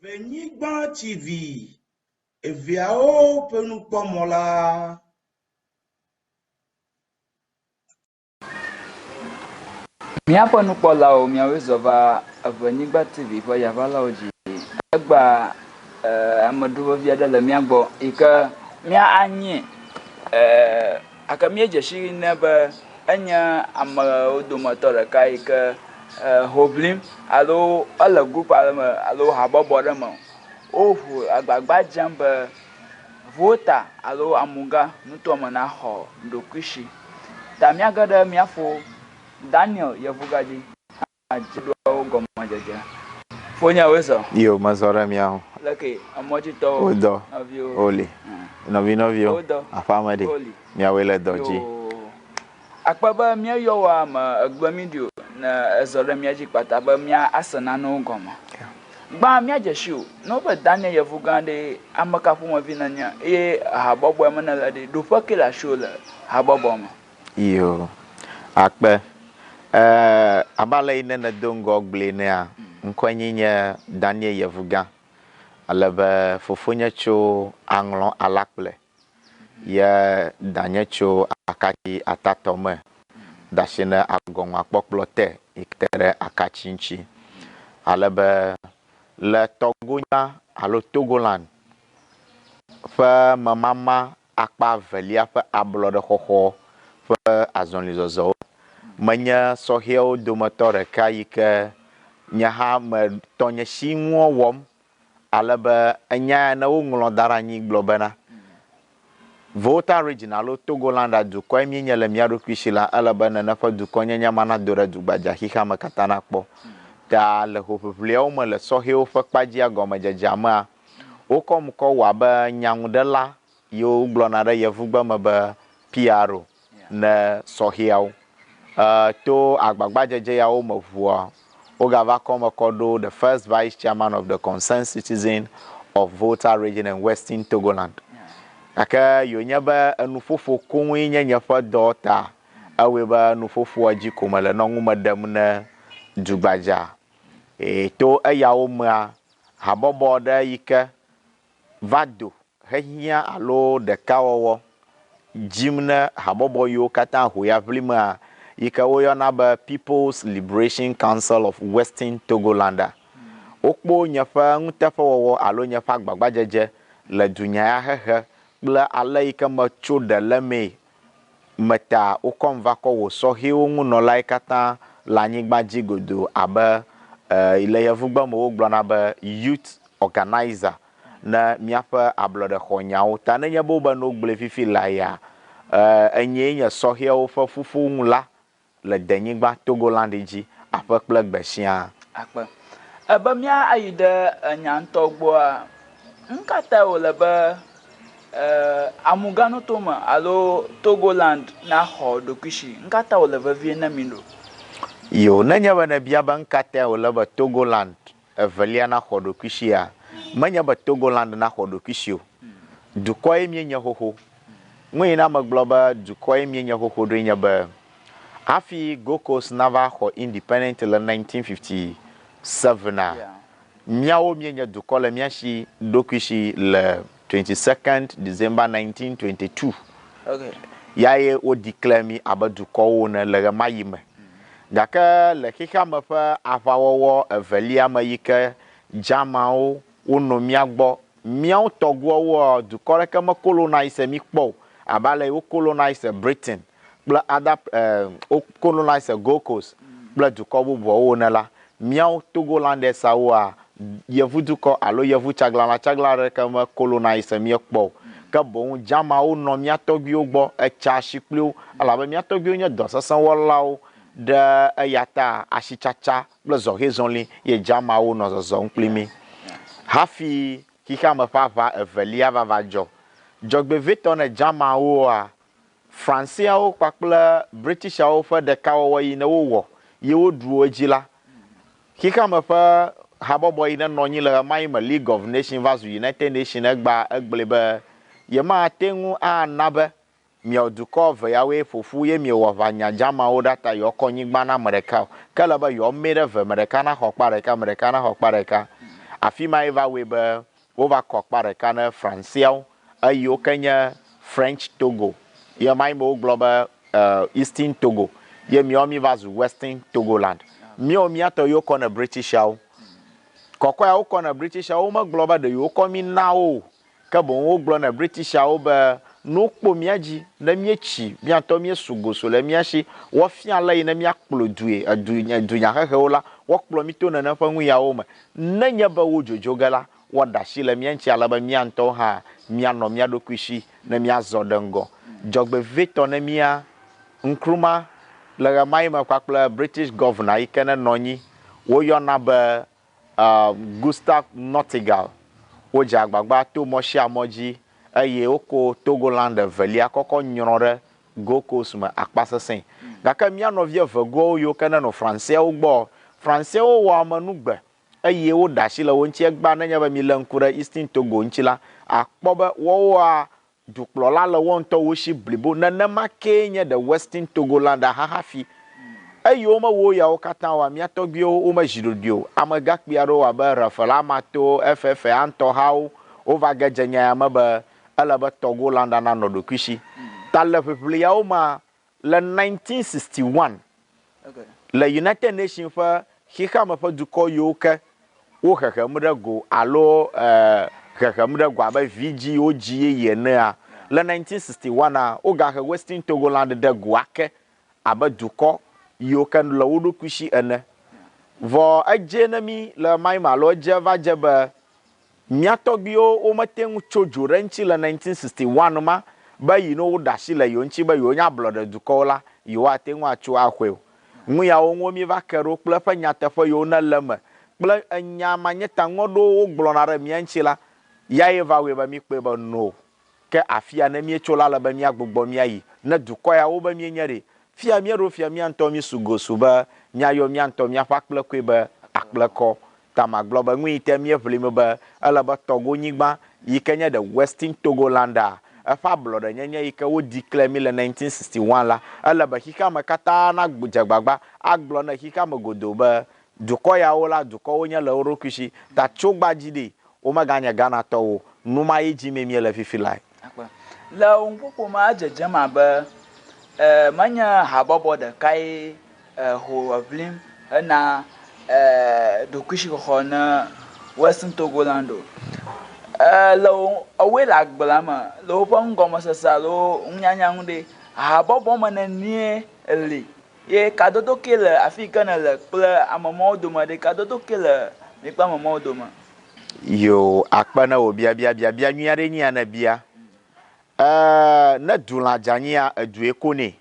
Evenyigba TV, eveawo ƒe nukpɔmɔ la. Míaƒe nukpɔlawo, miawoe zɔ va Evenyigba TV ƒe yaʋalawo dzi. Egbea ameɖo vevi aɖe le mía gbɔ yi ke mía anyi gake míedze si nɛ be enye amewo dometɔ ɖeka yi ke ho ʋlim alo ele group aɖe me alo habɔbɔ aɖe me. Woho agbagba dzem be Volta alo Amuga nutoa me naxɔ ɖokuisi. Ta míage ɖe mía fo Daniel Yevugadzi hã dziɖuawo gɔmedzedze. Fonye wozɔ. Yo, mezɔ ɖe mía ŋu. Leke emɔdzitɔwo. Wodɔ. Nɔviwo. Woli. Nɔvi nɔviwo. Wodɔ. Aƒea me ɖe. Woli. Miawoe le dɔ dzi. Yoo. Akpe be míeyɔ wò ame egbe mí ɖi o ne ezɔ ɖe mía dzi kpata be mía ase nanewo gɔme. Gbã, míadze si wò. Ne wobe Daniel yevugã ɖee, ameka ƒomevi nènye eye habɔbɔe me nèle ɖe, ɖoƒe kae le asiwò le habɔbɔ me? Yoo. Akpe. Ɛɛ, abe ale yi ne nèdo ŋgɔ gblɔe enea, ŋkɔe nye nye Daniel Yevugã. Ale be fofonye tso Aŋlɔ Alakple. Ye danye tso akatsi atatɔ me dasi ne agɔnŋua kpɔkplɔ te yi te ɖe akatsi ŋutsi. Ale be le Tɔgonyigba alo Togoland ƒe memama akpa evelia ƒe ablɔɖexɔxɔ ƒe azɔlizɔzɔwo menye sɔhɛwo dometɔ ɖeka yi ke nye hã me tɔnye si ŋua wɔm Ale be enyae ne woŋlɔ da ɖe anyi gblɔ bena, Volta Region alo Togoland dukɔe míenye le mía ɖokui si la, ele be nene ƒe dukɔnyenye ma nado ɖe dugbadza xexeame katã nakpɔ. Ta le hoʋiʋliawo me le sɔhɛwo ƒe kpadzia gɔmedzedzea mea, wokɔ ŋkɔ wɔ abe nyanuɖela yiwo wogblɔna ɖe yevugbe me be PRO ne sɔhɛawo. E, to agbagbadzedze yawo me ʋua, wogava kɔ eme kɔ ɖo the first vice chairman of the concerned citizen of Volta Region and Western Togoland. Gake yi wònye be enuƒoƒo koŋue nye nye ƒe dɔ ta, ewɔe be nuƒoƒoa dzi ko mele nɔ nu me ɖem ne dugbadza. E, to eyawo mea, habɔbɔ ɖe yi ke va do hehiã alo ɖekawɔwɔ dzim ne habɔbɔ yiwo katã ho ya ʋli mea yi ke woyɔna be People's Liberation Council of Western Togoland-a. Wokpɔ nye ƒe nuteƒewɔwɔ alo nye ƒe agbagbadzedze le dunyahehe kple ale yi ke metso ɖe le emee me ta wokɔm va kɔ wò sɔhɛwo ŋu nɔlae katã le anyigba dzi godoo abe le yevugbe me wogblɔna be youth organizer ne míaƒe ablɔɖexɔnyawo ta. Nenye be wobe ne wogblɔe fifi laa ya, enyee nye sɔhɛwo ƒe ƒuƒoŋu la le denyigba Togoland dzi, aƒe kple gbe siaa. Akpe. Be míayi ɖe enya ŋutɔ gbɔa, nu ka tae wòle be Amuganutome alo Togoland naxɔ ɖokuisi? Nu ka tae wòle vevie na mí ɖo? Yoo, nenye be nèbia be nu ka tae wòle be Togoland evelia naxɔ ɖokuisia, menye be Togoland naxɔ ɖokuisi o. Dukɔe míenye xoxo. Nu yi na megblɔ be dukɔe míenye xoxo ɖoe nye be, hafi Gold Coast nava xɔ independent le 1957 a, míawo míenye dukɔ le mía si ɖokuisi le 22nd December 1922. Yae wo declare mí abe dukɔwo ene le ɣemaɣi me. Gake le xexeame ƒe aʋawɔwɔ evelia me yi ke Germanwo wonɔ mía gbɔ, míawo tɔgbuiawoa, dukɔ ɖeke me colonise mí kpɔ o, abe ale yi wo colonise Britain kple other eh, wo colonise Gold Coast kple dukɔ bubuawo ene la, míawo Togolandɛsawoa, yevudukɔ alo yevu tsaglalãtsaglalã ɖeke me colonise mí kpɔ o. Ke boŋ Germanwo nɔ mía tɔgbuiwo gbɔ, etsa asi kpli wo, elabe mía tɔgbuiwo nye dɔ sesẽ wɔlawo ɖe eyata asitsatsa kple zɔhɛzɔli ye Germanwo nɔ zɔzɔm kpli mí hafi xexeame ƒe aʋa evelia vava dzɔ. Dzɔgbevɔ̃etɔ ne Germanwoa, Franseawo kpakple Britishawo ƒe ɖekawɔwɔ yi ne wowɔ ye woɖu wo dzi la, xexeame ƒe habɔbɔ yi ne nɔ anyi le ɣemaɣi me League of Nations va zu United Nations egbea egblɔe be yemate ŋu ana be miawo dukɔ eve yawoe ƒo ƒu ye miewɔ aʋa nya Germanwo ɖa ta yewoakɔ anyigba na ame ɖeka o. Ke ele be yewoamee ɖe eve, ame ɖeka naxɔ akpa ɖeka, ame ɖeka naxɔ akpa ɖeka. Afi mae va wɔe be wova kɔ akpa ɖeka ne Franseawo eye wo ke nye French Togo. Ye ma yi me wogblɔ be Eastern Togo ye míawo míva zu Western Togoland. Míawo mía tɔ yewo kɔ ne Britishawo. Kɔkɔea wokɔ ne Britishawo womegblɔ be ɖe yewokɔ mí na wo o. Ke boŋ wogblɔ ne Britishawo be ne wokpɔ mía dzi, ne míetsi, mía ŋutɔ míesu goso le mía si, woafia ale yi ne míakplɔ due, edu, dunyahehewo la, woakplɔ mí to nene ƒe nu yawo me. Nenye be wo dzodzo ge la, woaɖe asi le mía ŋuti ale be mía ŋutɔwo hã míanɔ mía ɖokui si ne míazɔ ɖe ŋgɔ. Dzɔgbevɔ̃etɔ ne mía Nkrumah le ɣemaɣi me kpakple British Governor yi ke nenɔ anyi woyɔna be Gustav Nottingham. Wodze agbagba to mɔ sia mɔ dzi eye woko Togoland evelia kɔkɔ nyrɔ ɖe Gold Coast me akpasesẽe. Gake mía nɔvi evegoawo yiwo ke nenɔ Franseawo gbɔ, Franseawo wɔ amenugbe eye woɖe asi le wo ŋuti. Egbea nenye be milé ŋku ɖe Eastern Togo ŋuti la, àkpɔ be woawoa Dukplɔla le woa ŋutɔ wo si blibo. Nenema kee nye The Western Togoland hã hafi. Eye womewɔ wo yawo katã oa, mía tɔgbuiwo womezi ɖoɖoe o. Amegãkpui aɖewo abe Raphael Amato, FFA ŋutɔ hawo wova ge dze nya ya me be ele be Togoland nanɔ ɖokuisi. Ta le ʋiʋli yawo mea, le 1961, le United Nations ƒe xexeame ƒe dukɔ yiwo ke wo hehem ɖe go alo hehem ɖe go abe vidzĩ wodzi yeye enea, le 1961a, wogahe Western Togoland ɖe go ake abe dukɔ yiwo ke le wo ɖokui si ene. Vɔ edze ne mí le ɣemaɣi me alo edze va dze be Mía tɔgbuiwo womete ŋu tso dzo ɖe eŋuti le 1961 ma be yi ne woɖe asi le yewo ŋuti be yewonye ablɔɖedukɔwo la, yewoate ŋu atso axɔe o. Nu yawo ŋue míeva ke ɖo kple eƒe nyateƒe yiwo nele eme kple enya manyetaŋu aɖewo wogblɔna ɖe mía ŋuti la, yae va wɔe be míkpɔe be no Ke afia ne míetso la le be míagbugbɔ míayi, ne dukɔ ya wo be míenye ɖe, fia míeɖo fia mía ŋutɔ mísu go su be míayɔ mía ŋutɔ míaƒe akplekɔe be akplekɔ. Ta magblɔ be nuyi te míeʋli me be ele be Tɔgo-nyigba yi ke nye the Western Togoland-a, eƒe ablɔɖenyenye yi ke wo declare mí le 1961 la, ele be xixeame katã na dze gbagba agblɔ ne xixeame godoo be dukɔ yawo la dukɔ wonye le wo ɖokui si. Ta tso gbadzi ɖi, Womeganye Ghanatɔwo o. Nu ma ye dim míele fifi lae. Akpe. Le wò nuƒoƒo mea, edzedzem abe menye habɔbɔ ɖekae ho eʋlim hena ɖokuisixɔxɔ ne Western Togoland o. Le wò, ewɔe le agblea me, le woƒe nugɔmesese alo nunyanya ŋu ɖe, habɔbɔ me nenie li ye kadodo ke le afi yi ke nèle kple ame mawo dome ɖe, kadodo ke le mi kple ame mawo dome? Yoo, akpe ne wò biabia, biabia nyui aɖee nye ya nèbia. Ee, ne du lã dzeanyia, edue konɛ.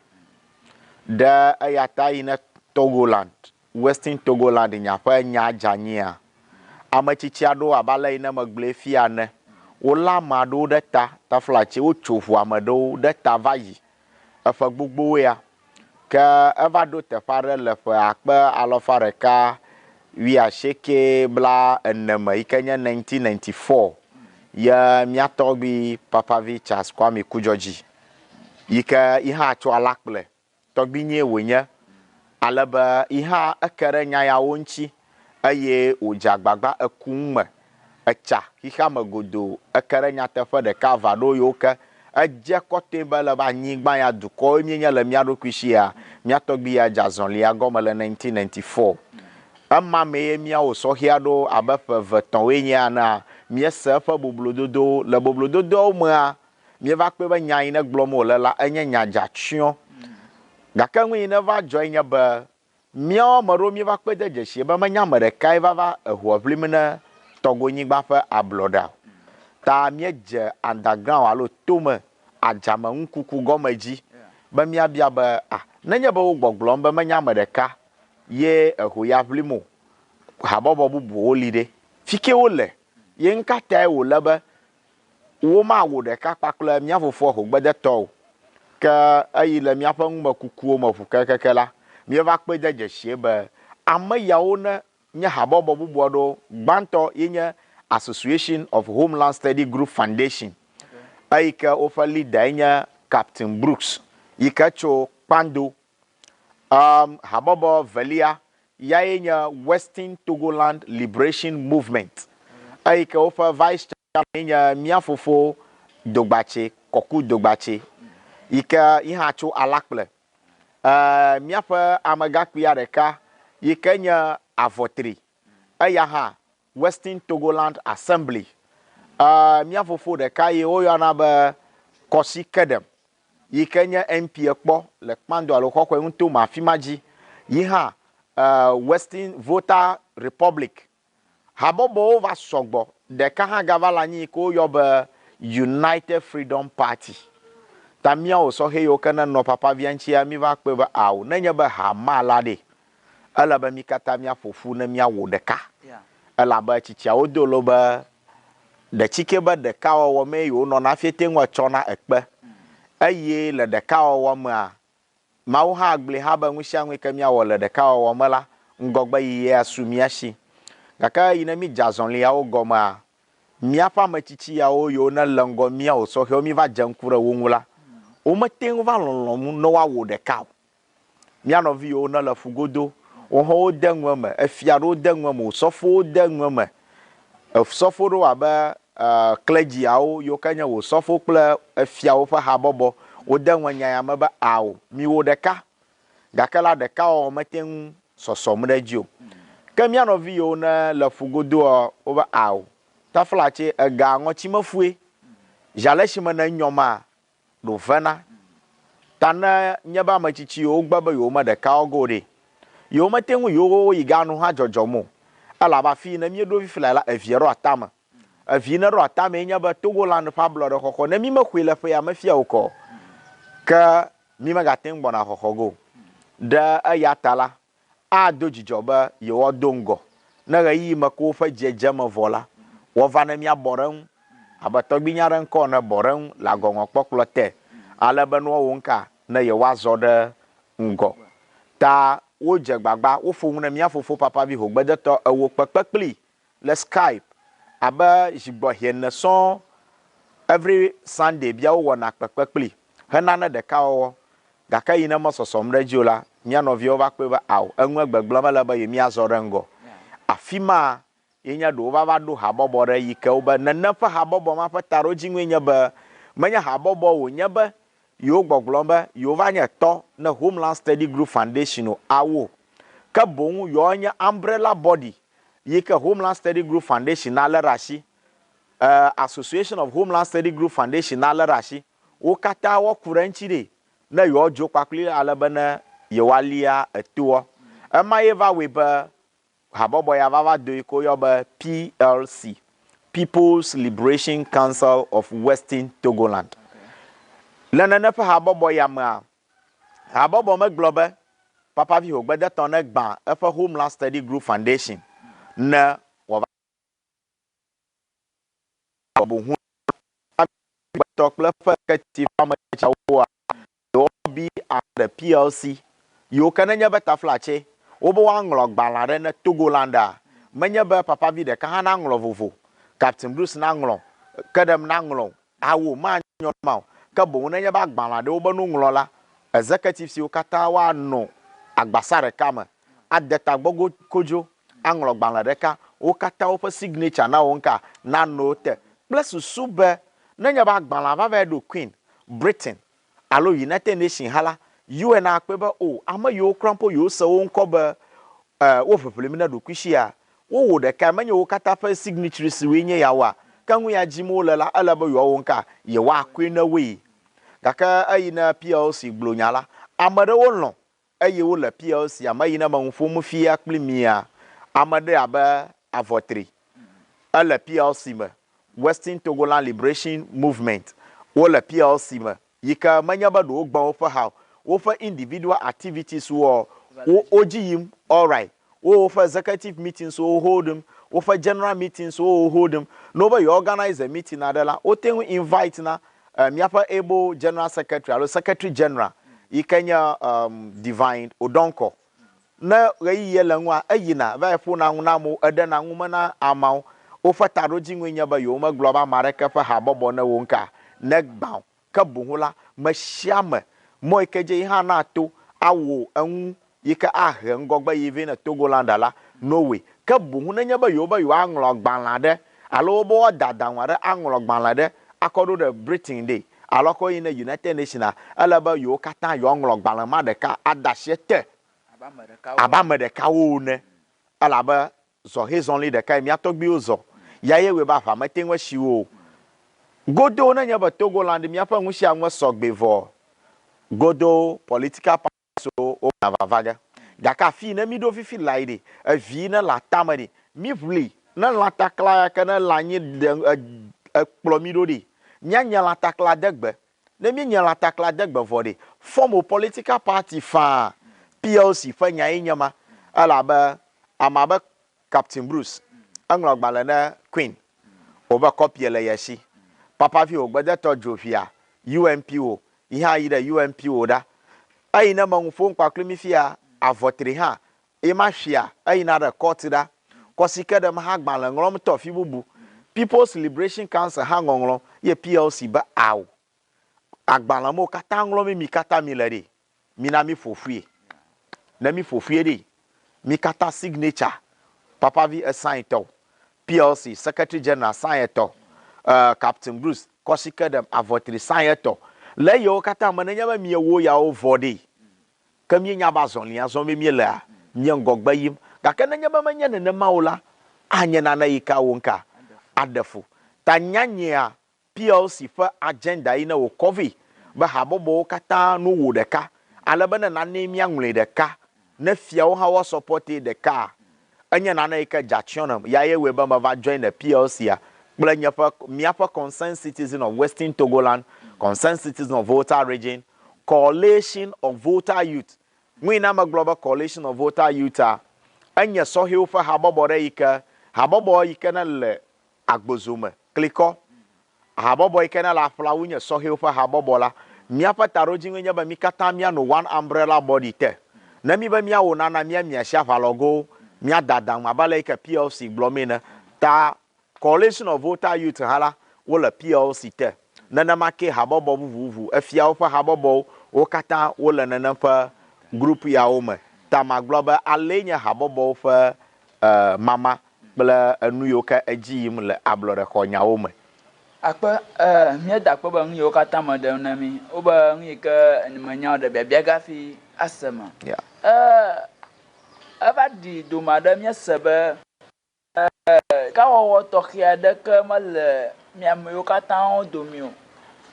Ɖe eyata yi ne Togoland, Western Togoland nya ƒe nya dze anyia, ame tsitsi aɖewo abe ale yi ne megblɔe fia ene, wolé ame aɖewo ɖe ta, taflatse wotso ʋu ame ɖewo ɖe ta va yi eƒe gbogbowo ya. Ke eva ɖo teƒe aɖe le ƒe akpe alafa ɖeka wuiasieke bla ene me yi ke nye 1994 ye mía tɔgbui Papavi Charles Kwame Kudzɔdzi yi ke yi hã tso Alakple tɔgbuinyee wònye ale be yi hã eke ɖe nya yawo ŋuti eye wòdze agbagba eku nu me Etsa xexeame godoo, eke ɖe nyateƒe ɖeka eve aɖewo yiwo ke edze kɔtɔe be ele be anyigba ya dukɔwoe míenye le mía ɖokui si ya. Mía tɔgbui ya dze azɔlia gɔme le 1994. Ema mee míawo sɔhɛ aɖewo abe ƒe eve tɔ̃woe nye enea, míese eƒe boblododowo. Le boblododoawo mea, míeva kpɔe be nya yi ne gblɔm wòle la, enye nya dzeatsyɔ. Gake nu yi neva dzɔe nye be Míawo ame ɖewo míeva kpɔe de dzesie be menye ame ɖekae va va ehoa ʋlim ne Tɔgonyigba ƒe ablɔɖea o. Ta míedze underground alo tome adzame ŋkuku gɔme dzi be míabia be, ah, nenye be wogbɔgblɔm be menye ame ɖeka ye eho ya ʋlim o, habɔbɔ bubuwo li ɖe, fikee wole? Ye ŋkatae wòle be Womawɔ ɖeka kpakple mía fofoa Hogbedetɔ o. Ke eyi le míaƒe numekukuwo me ŋu kekeke la, míeva kpɔe de dzesie be ame yawo ne nye habɔbɔ bubu aɖewo. Gbãtɔ ye nye Association of Homeland Study Group Foundation, eyi ke woƒe leader ye nye Captain Brooks yi ke tso Kpando. Um, habɔbɔ velia yae nye Western Togoland Liberation Movement. Eyi ke woƒe vice chairman nye mía fofo Dogbatse, Kɔku Dogbatse, yi ke yi hã tso Alakple. E, míaƒe amegãkpuia ɖeka yi ke nye Avɔtri, eya hã Western Togoland Assembly. E, mía fofo ɖeka yi woyɔna be Kɔsi Kedem, yi ke nye MP ekpɔ le Kpando alo Xɔxɔe ŋutome afi ma dzi, yi hã e, Western Volta Republic. Habɔbɔwo va sɔgbɔ, ɖeka hã gava le anyi yi ke woyɔ be United Freedom Party. Ta míawo sɔhɛ yiwo ke nenɔ papavia ŋutsia, míva kpɔe be ao, nenye be ha ma la ɖe, ele be mí katã míaƒo ƒu ne míawɔ ɖeka. Elabe tsitsiawo do lo be ɖetsike be ɖekawɔwɔ mee yewonɔna hafi ete ŋu etsɔna ekpe. Eye le ɖekawɔwɔ mea, Mawu hã gblɔe hã be nusianu yi ke míawɔ le ɖekawɔwɔ me la, ŋgɔgbeyiyi asu mía si. Gake yi ne mídze azɔliawo gɔmea, míaƒe ame tsitsi yawo yiwo ne le ŋgɔ mía o sɔhɛwo míva dze ŋku ɖe wo ŋu la, womete ŋu va lɔlɔ̃m ne woawɔ ɖeka o. Mía nɔvi yiwo ne le ƒu godo, wo hã wode nu eme, efia ɖewo de nu eme, osɔfowo de nu eme. Osɔfo ɖewo abe clergyawo yiwo ke nye osɔfo kple efiawo ƒe habɔbɔ, wode nu nya ya me be ao, miwɔ ɖeka. Gake la ɖekawɔwɔ mete ŋu sɔsɔm ɖe edzi o. Ke mía nɔvi yiwo ne le ƒu godoa, wobe ao, taflatse ega ŋɔti mefue. Zi ale si me ne nyɔ ma, ɖo vena. Ta ne nye be ame tsitsiwo gbe be yewo me ɖeka wɔ ge o ɖe, yewo mete ŋu yewo yi ga nu hã dzɔdzɔm o. Elabe afi yi ne míeɖo fifi lae la, evia ɖo atame. Evi ne ɖo atamee nye be Togoland ƒe ablɔɖe xɔxɔ ne mí mexɔe le ƒe ya me fia o kɔ o, ke mí megate ŋu gbɔna xɔxɔ ge o. Ɖe eya ta la, ado dzidzɔ be yewoado ŋgɔ. Ne ɣeyiɣi me ke woƒe dzedzeme vɔ la, woava ne míabɔ ɖe eŋu, abe tɔgbuinye aɖe ŋkɔ ene, bɔ ɖe eŋu le agɔŋɔkpɔkplɔ te, ale be ne woawɔ ŋka ne yewoazɔ ɖe ŋgɔ. Ta wodze gbagba, woƒo nu ne mía fofo Papavi Hogbedetɔ ewo kpekpe kplii le Skype abe zi gbɔ zi ene sɔŋ every Sunday bia wowɔna kpekpe kplii hena ne ɖekawɔwɔ. Gake yi ne mesɔsɔm ɖe edzi o la, mía nɔviawo va kpɔe be ao, enue gbegblẽ mele be yemíazɔ ɖe ŋgɔ. Afima ye nye ɖewo va va ɖo habɔbɔ ɖe yi ke wobe nenem ƒe habɔbɔ ma ƒe taɖodzinue nye be menye habɔbɔ wònye be yewo gbɔgblɔm be yewova nye tɔ ne Homeland Study Group Foundation o, ao. Ke boŋ yewoa nye umbrella body yi ke Homeland Study Group Foundation nalé ɖe asi, Association of Homeland Study Group Foundation nalé ɖe asi. Wo katã woaku ɖe eŋuti ɖee ne yewoadzo kpakpli ale be ne yewoalia etoa. Ema ye va wɔe be habɔbɔ ya va va do yi ke woyɔ be PLC, People's Liberation Council of Western Togoland. Le nene ƒe habɔbɔ ya mea, habɔbɔ megblɔ be Papavi Hogbedetɔ negbã eƒe Homeland Study Group Foundation ne wòava boŋ agbetɔ kple eƒe keti ƒe ame tsitsiawoa, yewoabi aɖe PLC yiwo ke nenye be taflatse wobe woaŋlɔ agbalẽ aɖe ne Togoland-a, menye be papavi ɖeka hã naŋlɔ vovo, Captain Bruce naŋlɔ, Kedem naŋlɔ o, ao, manyo ma o. Ke boŋ nenye be agbalẽ aɖe wobe nuŋlɔ la, executives yiwo katã woanɔ agbasa ɖeka me ade tagbɔ kodzo aŋlɔ gbalẽ ɖeka, wo katã woƒe signature na wo ŋka nanɔ wo te kple susu be nenye be agbalẽa va vae ɖo Queen, Britain alo United Nation hã la, UN akpɔe be o, ame yiwo kura mpo yewo se wo ŋkɔ be e wo ʋeʋlim ne ɖokuisia, wowɔ ɖekae, menye wo katã ƒe signatories woe nye ya oa, ke nu ya dim wole la, ele be yewoawɔ ŋka, yewoakɔe ne woe. Gake eyi ne PLC gblɔ nya la, ame ɖewo lɔ̃ eye wole PLC ame yi ne me nu ƒom fia kpli mia, ame ɖe abe Avɔtri, ele PLC me, Western Togoland Liberation Movement, wole PLC me, yi ke menye be ɖe wogbã woƒe ha o, woƒe individual activities woa, wo, wo dzi yim alright, wo woƒe executive meetings wo holdm, woƒe general meetings wo holdm. Ne wobe yewoa organize meeting aɖe la, wote ŋu invite na míaƒe able general secretary alo secretary general yi ke nye Divine Odonkor. Ne ɣeyiɣie le eŋua, eyina va yi ƒona nu na amewo, eɖena nu me na ameawo. Woƒe taɖodzinue nye be yewomegblɔ be ame aɖeke ƒe habɔbɔ ne wo ŋka negbã o. Ke boŋ la, mesiame mɔ yi ke dzi yi hã nato awɔ eŋu yi ke ahe ŋgɔgbe yi vɛ ne Togoland la, Norway. Ke boŋ nenye be yewobe yewoaŋlɔ agbalẽ aɖe Alo wobe woada adaŋu aɖe aŋlɔ gbalẽ ɖe akɔ ɖo ɖe Britain ɖe alo akɔ yi ne United Nation a, ele be yewo katã yewoaŋlɔ gbalẽ ma ɖeka ada asi ete abe ame ɖekawo ene. Elabe zɔhɛ zɔli ɖekae mía tɔgbuiwo zɔ. Ya ye wɔe be aʋa mete ŋu esi wo o. Godoo nenye be Togoland míaƒe nu sia nue sɔ gbee vɔ, godoo political parties wo gbɔna vava ge. Gake afii ne míɖo fifi lae ɖe, evi ne le atame ɖe, míʋli ne lãtakla ya ke ne le anyi ɖe ekplɔ mí ɖo ɖe, míanye lãtakla de gbe. Ne míenye lãtakla de gbe vɔ ɖe, form wò political party faa. PLC ƒe nyae nye ma. Elabe ame abe Captain Bruce, eŋlɔ agbalẽ ne Queen wòbe kɔpie le ye si. Papa vi wògbedetɔ dzo via UNPO, yi hã yi ɖe UNPO ɖa. Eyi ne me nu ƒom kpakple mi fia, avɔtri hã ye ma fia, eyina ɖe court ɖa. Kɔsi ke ɖe me hã agbalẽ ŋlɔm tɔ fi bubu. People's Liberation Council hã ŋɔŋlɔm ye PLC be ao. Agbalẽ mewo katã ŋlɔm mi katã mi le ɖe. Mina mi ƒo ƒuie. Ne mi ƒo ƒuie ɖe, mi katã signature, Papa vi esign tɔ, PLC Secretary General sign etɔ, Captain Bruce Kɔsi Kedem Avɔtri sign etɔ. Le eyewo katã me nenye be miewo yawo vɔ ɖe, ke míenya be azɔlia zɔm be míelea, mía ŋgɔgbe yim. Gake nenye be menye nenema o la, anye nane yi ke awɔ ŋka aɖe fu. Ta nyanyɛa PLC ƒe agenda yi ne wòkɔ vɛ be habɔbɔwo katã no wò ɖeka ale be ne nanee míaŋlɔe ɖeka, ne fiawo hã woa sɔpɔtee ɖekaa, enye nane yi ke dze atsyɔ̃ nam. Ya ye wɔe be meva join the PLC-a kple nye ƒe, míaƒe Concerned Citizen of Western Togoland, Concerned Citizen of Volta Region, Coalition of Volta Youth. Nui na megblɔ be Coalition of Volta Youth-a, enye sɔhɛwo ƒe habɔbɔ ɖe yi ke, habɔbɔ yi ke ne le Agbozo me, klikɔ. Habɔbɔ yi ke ne le aƒlawu nye sɔhɛwo ƒe habɔbɔ la. Míaƒe taɖodzinue nye be mí katã míano one umbrella body te. Ne míbe míawɔ nana míamia asi aʋalɔgowo, míada adaŋu abe ale yi ke PLC gblɔmee ene. Ta Coalition of Volta Youth hã la, wole PLC te. Nenema kee habɔbɔ bubububu, efiawo ƒe habɔbɔwo, wo katã wole nenem ƒe group yawo me. Ta magblɔ be alee nye habɔbɔwo ƒe mama kple enu yiwo ke edzi yim le ablɔɖexɔnyawo me. Akpe, e, míeda akpe be nu yiwo katã me ɖem na mí, wobe nu yi ke menya o ɖe biabia ge hafi ase me. Yeah. E, eva ɖi dome aɖe míese be, e, ɖekawɔwɔ tɔxɛ aɖeke mele mia ame yiwo katã wo dome o.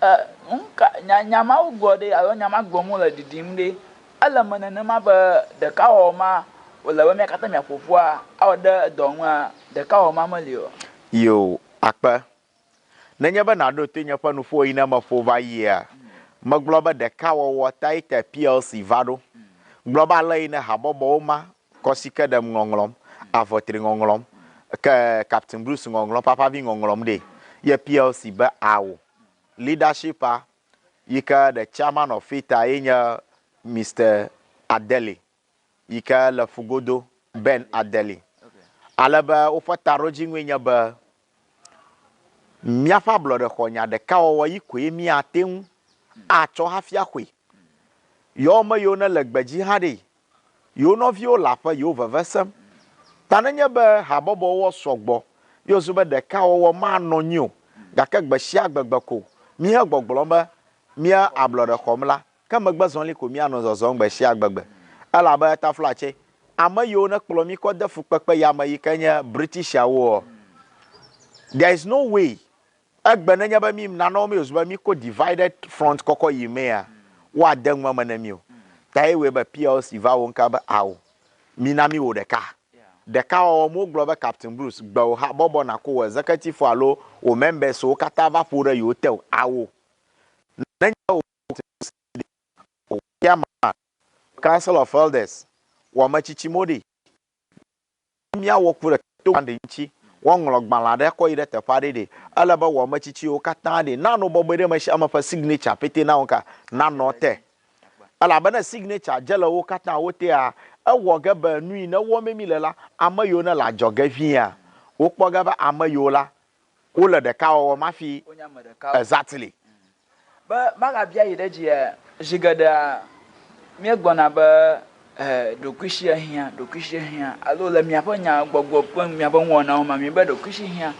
E, nuka, nya, nya mawo gblɔ ɖe alo nya ma gblɔm wole ɖiɖim ɖe, Ele eme nenema be ɖekawɔwɔ ma wòle be mía katã míaƒo ƒua awɔ ɖe dɔ ŋua, ɖekawɔwɔ ma meli o. Yoo, akpe. Nenye be nàɖo to nye ƒe nuƒo yi ne meƒo va yia, megblɔ be ɖekawɔwɔ tae te PLC va ɖo. Gblɔ be ale yi ne habɔbɔwo ma, kɔsike ɖem ŋɔŋlɔm, avɔtri ŋɔŋlɔm, ke Captain Bruce ŋɔŋlɔm, Papavi ŋɔŋlɔm ɖee, ye PLC be ao. Leadership-a yi ke the chairman of it-a ye nye Mister Adeli yi ke le ƒugodo, Ben Adeli. Ale be woƒe taɖodzinue nye be míaƒe ablɔɖexɔnya ɖekawɔwɔ yi koe míate ŋu atsɔ hafi axɔe. Yewo ame yiwo ne le gbedzi hã ɖee, yewo nɔviwo le aƒe yewo veve sem. Ta nenye be habɔbɔwo sɔgbɔ ye wòzu be ɖekawɔwɔ manɔ anyi o, gake gbesiagbegbe ko míhe gbɔgblɔm be mía ablɔɖe xɔm la, ke megbe zɔli ko míanɔ zɔzɔm gbesiagbegbe. Elabe taflatse, ame yiwo nekplɔ mí kɔ de fukpekpe ya me yi ke nye Britishawoɔ, there is no way Egbe nenye be mí nanawo mí wòzu be mí ko divided front kɔkɔ yi mea, woade ŋu eme ne mí o. Ta ye wɔe be PLC va wo ŋka be ao, mí na mí wò ɖeka. Ɖeka wɔwɔ me wogblɔ be Captain Bruce, gbe wò habɔbɔ nako wò executive alo wò members wo katã va ƒo ɖe yewo te o. Ao. Nenye be wò Captain Bruce ɖe, wò chairman, Council of Elders, wò ametsitsi mo ɖe, míawɔ ku ɖe to aɖe ŋuti, woaŋlɔ gbalẽ aɖe akɔ yi ɖe teƒe aɖe ɖe, ele be wɔmetsitsiwo katã ɖe nanɔ bɔbɔe ɖe ame sia ame ƒe signature pɛtɛ na wo ka nanɔ te. Elabena signature dze le wo katã wo tea, ewɔ ge be nu yi ne wɔmee mi le la, ame yiwo ne le adzɔge ʋĩa, wokpɔ ge be ame yiwo la, wole ɖekawɔwɔ me hafi. Wonye ame ɖekawo. Exactly. Be magabia yi ɖe edzia, zi geɖea míegblɔna be e ɖokuisie hiã, ɖokuisie hiã alo le miaƒe nyagbɔgblɔ kple miaƒe nuwɔnawo mea, miebe ɖokuisi hiã.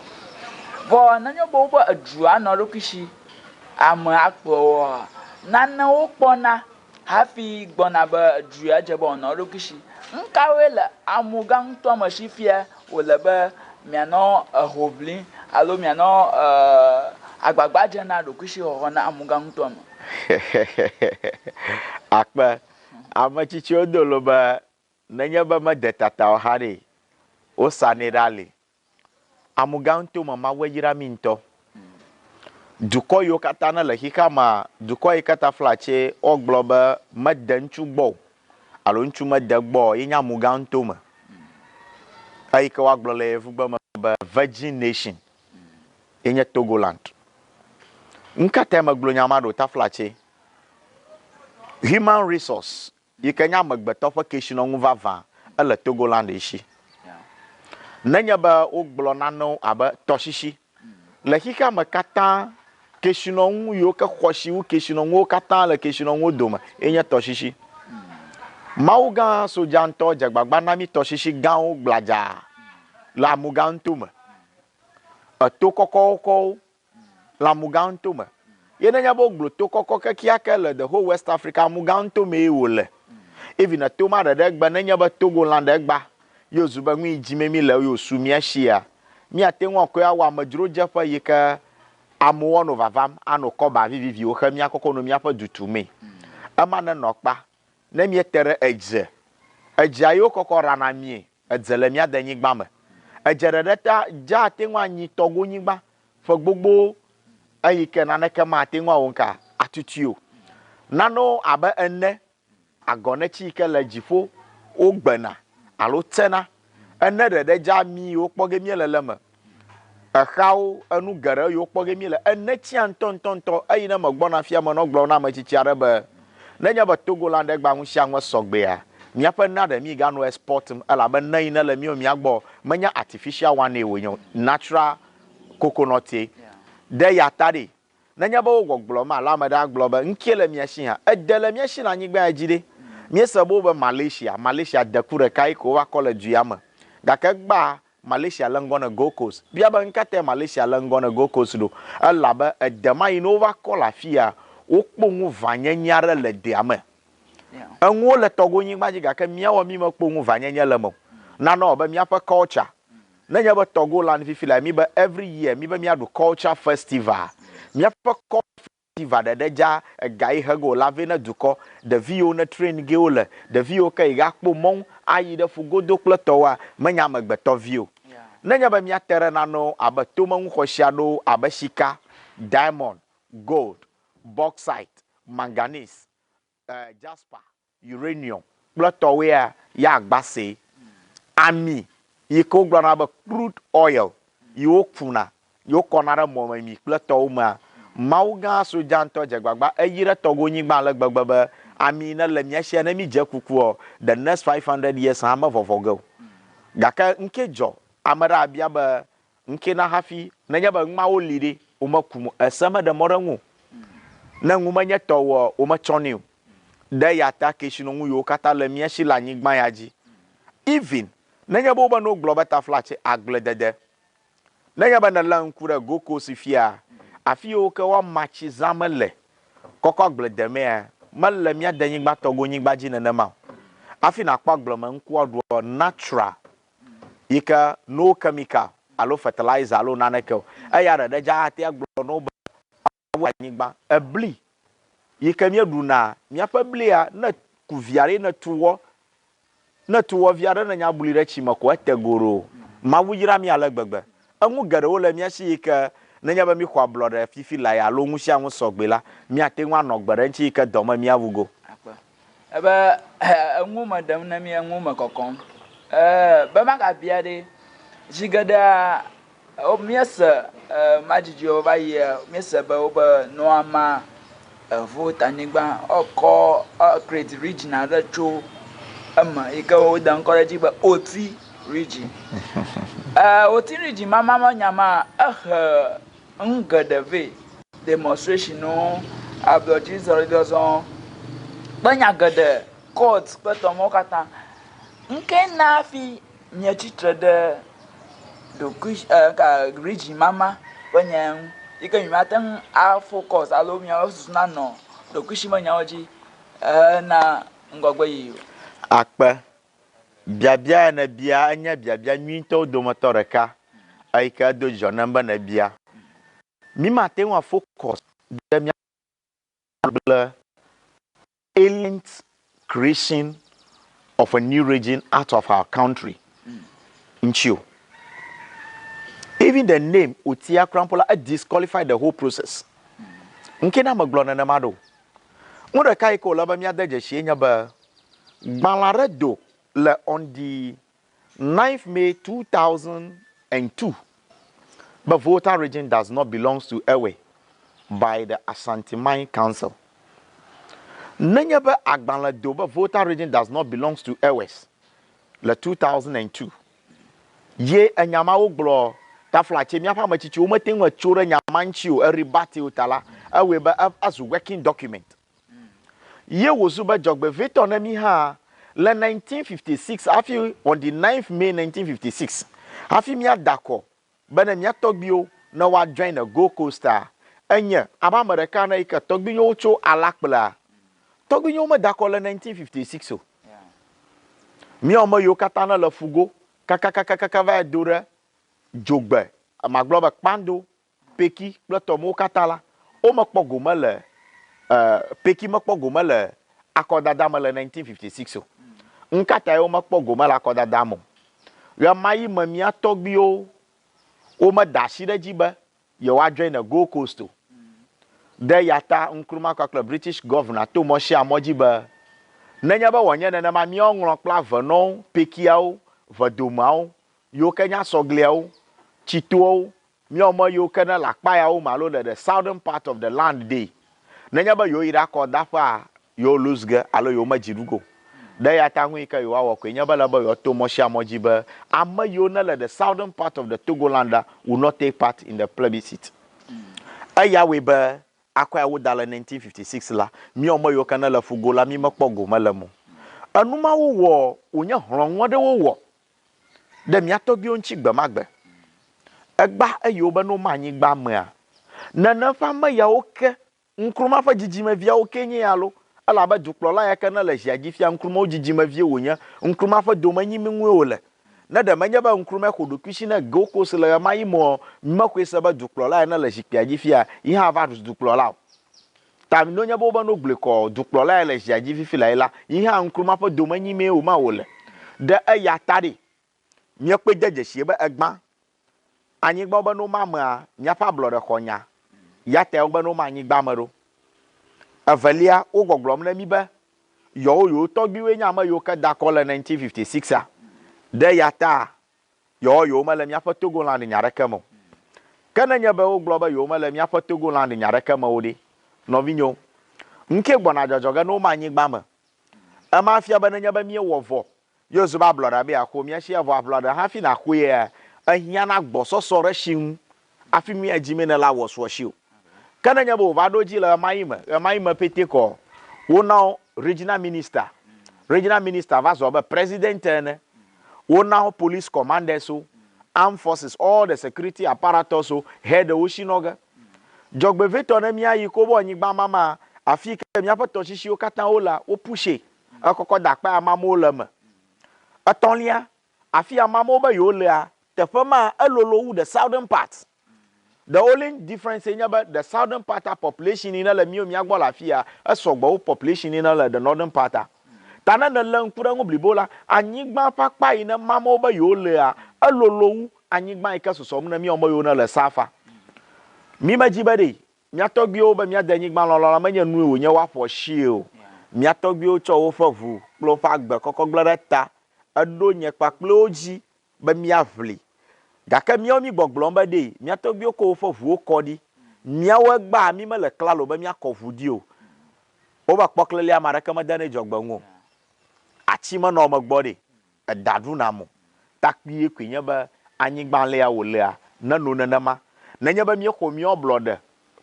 Vɔ nenye be wobe edua nɔ eɖokui si, ame akplɔ woa, nanewo kpɔna hafi gbɔna be du ya dze be wòanɔ eɖokui si. Nu kawoe le amugã ŋutɔ me si fia wòle be mianɔ eho ʋlim alo mianɔ agbagba dzem na ɖokuisixɔxɔ na amugã ŋutɔ me? Akpe. Ame tsitsiwo do lo be, Nenye be mede tata o xa ɖe, wosanɛ ɖe ali. Amugã ŋutɔ me Mawue yra mí ŋutɔ. Dukɔ yiwo katã ne le xexea mea, dukɔ yi ke taflatse woagblɔ be mede ŋutsu gbɔ o alo ŋutsu mede egbɔ o ye nye amugã ŋutɔ me. Eyi ke woagblɔ le yevugbe me be Virgin Nation ye nye Togoland. Nukatae megblɔ nya ma ɖo taflatse? Human resource yi ke nye amegbetɔ ƒe kesinɔnu vavã, ele Togoland si. Nenye be wogblɔ nanewo abe tɔsisi le xexea me katã, kesinɔnu yiwo ke xɔasi wu kesinɔnuwo katã le kesinɔnuwo dome ye nye tɔsisi. Mawu gã sodza ŋutɔ dze agbagba na mí tɔsisi gãwo gbladza le amugã ŋutome. Eto kɔkɔkɔwo le amugã ŋutɔ me. Ye nenye be wogblɔ to kɔkɔ kekeake le the whole West Africa, amugã ŋutɔ mee wòle. Even eto ma ɖeɖe egbe nenye be Togoland egba ye wòzu be nu yi dzime mi le ye wòsu mía shia, míate ŋu akɔe awɔ amedzrodzeƒe yi ke amewo anɔ vavam anɔ kɔba viviviwo xe mía kɔkɔ nɔ míaƒe du tumee. Ema nenɔ kpa. Ne míete ɖe edze, edzea ye wokɔkɔ ɖana mie Edze le mía denyigba me. Edze ɖeɖe ta dza ate ŋu anyi tɔgonyigba ƒe gbogbowo eyi ke naneke mate ŋu awɔ ŋka atutui o. Nanewo abe ene, agɔnetsi yi ke le dziƒo wogbena alo tsena. Ene ɖeɖe dza ami yiwo kpɔ ge míele le eme. Exawo, enu geɖe yiwo kpɔ ge míele. Ene tsia ŋutɔŋutɔŋutɔ. Eyi ne megbɔna fia menɔ gblɔm na ame tsitsi aɖe be, Nenye be Togoland egbea ŋu sia ŋue sɔgbea, míaƒe nea ɖe míganɔ export elabe ne yi nele míwo mía gbɔ menye artificial one wònye o, natural coconut ye. Ɖe ya ta ɖe, nenye be wo gbɔgblɔm alo ame ɖe agblɔ be ŋkie le mía si hã, ede le mía si le anyigba ya dzi ɖe. Míese be wobe Malaysia, Malaysia deku ɖeka ye ko wova kɔ le du ya me. Gake egbea Malaysia le ŋgɔ ne Gold Coast. Bia be ŋkatae Malaysia le ŋgɔ ne Gold Coast ɖo? Elabe ede ma yi ne wova kɔ le afia, wokpɔ ŋu vanyenye aɖe le dea me. Enuwo le tɔgonyigba dzi gake míawo mí mekpɔ ŋu vanyenye le eme o. Nane wɔ be míaƒe culture. Nenye be Togoland fifi la, mí be every year mí be míaɖu culture festival. Míaƒe culture va ɖeɖe dza ega yi hege wòla vɛ ne dukɔ, ɖevi yiwo ne train ge wole, ɖevi yiwo ke yi ga kpo mɔŋ ayi ɖe ƒu godo kple tɔwoa, menye amegbetɔ vi o. Nenye be mía te ɖe nanewo abe tomenu xɔasi aɖewo abe sika, diamond, gold, bauxite, manganese, jasper, Uranium kple tɔwoea ya agbasee. Ami yi ke wogblɔna be crude oil yi wokuna, yi wokɔna ɖe mɔmemi kple tɔwo mea, Mawu gã sodza ŋutɔ dze gbagba eyi ɖe tɔgonyigba ale gbegbe be ami yi ne le mía sia ne mí dze kukuɔ, the next 500 years hã mevɔvɔ ge o. Gake ŋkee dzɔ ame ɖe abia be Ŋkee na hafi nenye be numawo li ɖe, womekum o. Ese meɖe mɔ ɖe eŋu o. Ne nu menye tɔwòa, wometsɔnɛ o. Ɖe eyata kesinɔnu yiwo katã le mía si le anyigba ya dzi, even nenye be wobe ne wogblɔ be taflatse agbledede, nenye be nèlé ŋku ɖe Gold Coast fia, afi yiwo ke woama tsi zã mele kɔkɔ agble demea, mele mía denyigba tɔgonyigba dzi nenema o. Hafi nàkpɔ agblemenuku aɖua, natural yi ke no chemical alo fertilizer alo naneke o. Eya ɖeɖe dza ate agblɔ na wo be woawu anyigba. Ebli yi ke míeɖuna, míaƒe blia ne ku vi aɖe ne tu wɔ, ne tu wɔ vi aɖe ne nya bli ɖe tsi me ko ete goɖo. Mawu yra mí ale gbegbe. Enu geɖewo le mía si yi ke nenye be míxɔ ablɔɖe fifi lae alo nu sia nu sɔgbe la, míate ŋu anɔ gbe ɖe eŋuti yi ke dɔ me míawu go. Akpe. Ebe enuwo me ɖem na mí, enuwo me kɔkɔm. Ee, be magabia ɖe, zi geɖea míese madzidziwo va yia, míese be wobe nua ma evo-tanyigba ekɔ create region aɖe tso eme yi ke wode ŋkɔ ɖe edzi be Oti region. Oti region ma ma nya ma ehe Nu geɖe vɛ, demonstrationwo, ablɔdzizɔlizɔzɔ kple nya geɖe, court kple tɔ mawo katã. Nu kae na hafi mietsi tre ɖe ɖokui e ka region mama ƒe nya ya ŋu yi ke mimate ŋu a focus alo miaƒe susu nanɔ ɖokuisimenyawo dzi hena ŋgɔgbeyiyi o? Akpe. Biabia ya nèbia enye biabia nyuitɔwo dometɔ ɖeka eyi ke edo dzidzɔ nam be nèbia. Mímate ŋu a focus ɖe mía kple alien creation of a new region out of our country ŋuti o. Even the name Otia kura mpo la, e disqualify the whole process. Ŋke na megblɔ nenema ɖo. Nu ɖeka yi ke wòle be míade dzesi nye be gbalẽ aɖe do le on the 9th May 2002 be Volta region does not belongs to Ewe by the Asanteman Council. Nenye be agbalẽ do be Volta region does not belongs to Ewes le 2002 ye enya ma wogblɔ taflatse míaƒe ame tsitsiwo mete ŋu etso ɖe nya ma ŋuti o, erebate o ta la, ewɔe be ezu working document. Ye wòzu be dzɔgbevɔ̃etɔ ne mí hã le 1956 hafi on the 9th May 1956 hafi míada akɔ be ne mía tɔgbuiwo ne woa join the Gold Coast-a, enye abe ame ɖeka ene yi ke tɔgbuinyewo tso Alakplea. Tɔgbuinyewo meda akɔ le 1956 o. Míawo ame yiwo katã ne le Fugo kakakakaka va yi do ɖe Dzogbe, magblɔ be Kpando, Peki kple tɔmewo katã la, womekpɔ gome le e, Peki mekpɔ gome le akɔdada me le 1956 o. Nukatae womekpɔ gome le akɔdada me o? Ɣemaɣi me mía tɔgbuiwo womeda asi ɖe edzi be yewoa join the Gold Coast o. Ɖe eyata Nkrumah kpakple British Governor to mɔ sia mɔ dzi be nenye be wòanye nenema míawo ŋlɔ kple avenɔwo, Pekiawo, Vedomeawo, yiwo ke nye asɔgliawo, tsitoawo, Míawo me yiwo ke ne le akpa yawo me alo le the southern part of the land ɖee, nenye be yewo yi ɖe akɔdaƒea, yewo lose ge alo yewo me dzi ɖu ge o. Ɖe eyata ŋu yi ke yewoawɔ koe nye be ele be yewoato mɔ sia mɔ dzi be ame yiwo ne le the southern part of the Togoland la will not take part in the plebiscite. Eya wɔe be akɔ ya woda le 1956 la, míawo me yiwo ke ne le Fugo la mí mekpɔ gome le eme o. Enu mawo wɔ wònye hlɔ̃nu aɖe wowɔ ɖe mía tɔgbuiwo ŋuti gbemagbe. Egba eye wobe ne woma anyigba mea, nenem ƒe ame yawo ke, Nkrumah ƒe dzidzimeviawo kee nye ya lo, elabe dukplɔla ya ke ne le zia dzi fia Nkrumahwo dzidzimevie wònye, Nkrumah ƒe domenyimi ŋue wòle. Ne ɖe menye be Nkrumah xɔ ɖokuisi ne Gold Coast le ɣemaɣi mea, mímexɔe se be dukplɔla ya ne le zikpuia dzi fia, yi hã ava zu dukplɔla o. Ta ne wonye be wobe no gblɔe kɔ dukplɔla ya le zia dzi fifi lae la, yi hã Nkrumah ƒe domenyimee wòma wòle. Ɖe eya ta ɖe, míekpɔe de dzesie be egbã anyigba wobe no ma mea, míaƒe ablɔɖe xɔ nya ya tae wobe no ma anyigba me ɖo. Evelia, wo gbɔgblɔm ne mí be yewo yewo tɔgbuiwoe nye ame yiwo ke da akɔ le 1956 a. Ɖe eya ta yewo yewomele míaƒe Togoland nya ɖeke me o. Ke nenye be wogblɔ be yewomele míaƒe Togoland nya ɖeke me o ɖe, nɔvinyewo, ŋkee gbɔna dzɔdzɔ ge ne woma anyigba me? Ema fia be nenye be míewɔ vɔ ye wòzu be ablɔɖe be yeaxo mía si evɔ ablɔɖe hafi nàxɔea, ehiãna gbɔsɔsɔ ɖe shi ŋu hafi mía dzi mee nèle awɔ sua shi o. Ke nenye be wòva ɖo edzi le ɣemaɣi me, ɣemaɣi me pɛtɛ kɔ wona wo regional minister, regional minister va zu abe president ene, wona wo police commanders wo, armed forces, all the security apparatus wo head wo shi nɔ ge. Dzɔgbevɔ̃etɔ ne míayi ko be anyigba mama, afi yi ke míaƒe tɔsisiwo katã wolea, wo pushɛ ekɔkɔ da akpa amamewo le eme. Etɔ̃lia, afi amamewo be yewolea, teƒe ma elolo wu the southern part. The only difference ye nye be the southern part a population yi ne le míwo mía gbɔ le afia esɔgbɔ wu population yi ne le the northern part a. Ta ne nèlé ŋku ɖe eŋu blibo la, anyigba ƒe akpa yi ne mamewo be yewolea, elolo wu anyigba yi ke susɔm ne míawo me yiwo ne le Safa. Mí medzi be ɖe mía tɔgbuiwo be mía denyigba lɔlɔ la menye nue wònye woaƒo asie o. Mía tɔgbuiwo tsɔ woƒe ʋu kple woƒe agbe kɔkɔ gblẽ ɖe ta eɖo nye kpakple wo dzi be míaʋli. Gake míawo mígbɔgblɔm be ɖe mía tɔgbuiwo kɔ woƒe ʋuwo kɔ ɖi. Míawo egbea mímele klalo be míakɔ ʋu ɖi o. Wobe kpɔklelia ame aɖeke medenɛ dzɔgbe ŋu o. Ati menɔ eme gbɔ ɖe, eda ɖu nam o. Ta kpuie koe nye be anyigba alea wòlea, neno nenema. Nenye be míexɔ míawo ablɔɖe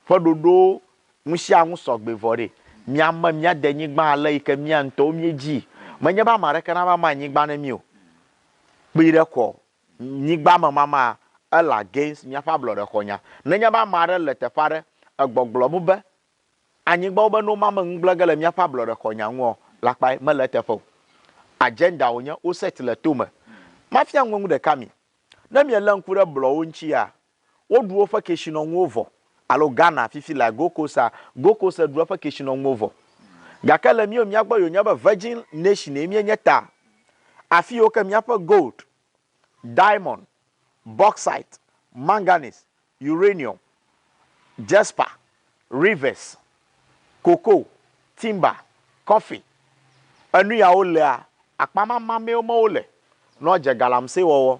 ƒe ɖoɖowo nusianu sɔgbe vɔ ɖe, míame mía denyigba ale yi ke mía ŋutɔwo míedii. Menye be ame aɖeke nava ma anyigba na mí o. Kpui ɖe kɔ nyigba me mama Ele against míaƒe ablɔɖexɔnya. Nenye be ame aɖe le teƒe aɖe egbɔgblɔm be anyigbawo be no ma me nu gblẽ ge le míaƒe ablɔɖexɔnya ŋuɔ, lakpae mele eteƒe o. Agenda wònye wo set le tome. Mafia nu ɖeka mi. Ne mielé ŋku ɖe blɔwo ŋutsia, woɖu woƒe kesinɔnuwo vɔ, alo Ghana fifi laa, Gold Coast-a, Gold Coast ɖu eƒe kesinɔnuwo vɔ. Gake le míwo mía gbɔ yi wònye be Virgin Nation-e míenye ta, afi yiwo ke míaƒe gold, diamond, bauxite, manganese, uranium, jasper, rivers, cocoa, timber, coffee, enu yawo lea, akpa mama mee me wole ne woadze galamsey wɔwɔ.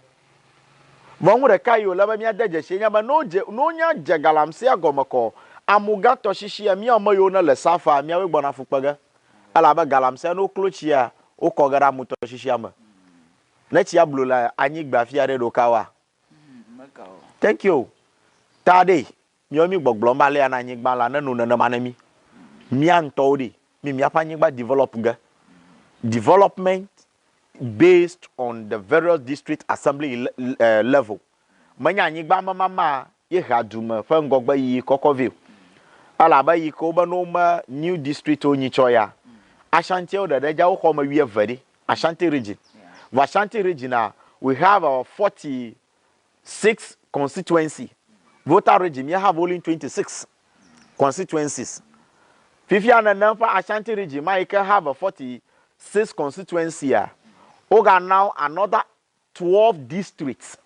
Vɔ nu ɖeka yi wòle be míade dzesi enye be ne wodze, ne wonya dze galamsea gɔme kɔ, amugã tɔsisia, mía ame yiwo ne le Safa, míawoe gbɔna fu kpe ge. Elabe galamsea ne woklo tsia, wokɔ ge ɖe amutɔsisia me. Ne tsia blu le anyigba afi aɖe ɖo ka woa? Thank you. Ta ɖe, míawo mí gbɔgblɔm be alea na anyigba la neno nenema ne mí. Mía ŋutɔwo ɖe, mí míaƒe anyigba develop ge. Development based on the various district assembly level. Menye anyigba me mama ye hea dume ƒe ŋgɔgbe yiyi kɔkɔ vɛ o. Elabe yi ke wobe ne wome new district wo nyitsɔ ya, Ashantiawo ɖeɖe dza woxɔ ame wuieve ɖi. Ashanti region. Vɔ Ashanti region a, we have our 46 constituency. Volta region, mi have only 26 constituencies. Fifia nenem ƒe Ashanti region ma yi ke have a 46 constituency a, woga now another 12 districts.